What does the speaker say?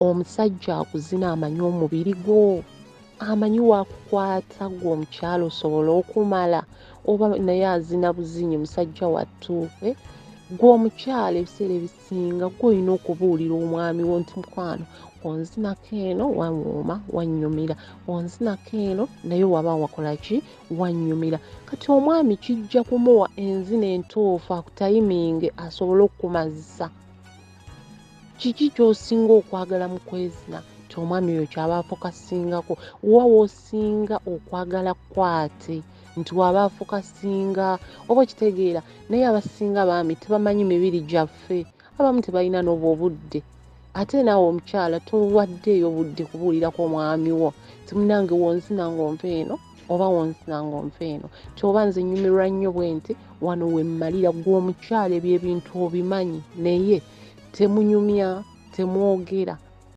Omusajja akuzina amanyi omubiri gwo, amanyi wakukwata gwe omukyala osobole okumala, oba naye azina buzinyi musajja wattu. Gwe omukyala ebiseera ebisinga gwe olina okubuulira omwami wo nti mukwano onzinako eno wanwooma wannyumira, onzinako eno naye waba wakola ki, wannyumira. Kati omwami kijja kumuwa enzina entuufu akutayiminge asobole okukumazisa. Kiki ky'osinga okwagala mu kwezina? Nti omwami oyo ky'aba afokasingako, wa w'osinga okwagala kwate nti waba afokasinga, oba okitegeera. Naye abasinga baami tebamanyi mibiri gyaffe, abamu tebalina n'obwo obudde. Ate naawe omukyala towaddeeyo budde kubuulirako omwami wo nti munnange wonzina ng'onva eno oba wonzina ng'onva eno, nti oba nze nnyumirwa nnyo bwe nti wano we mmalira. Ggwe omukyala ebyo ebintu obimanyi naye temunyumya, temwogera.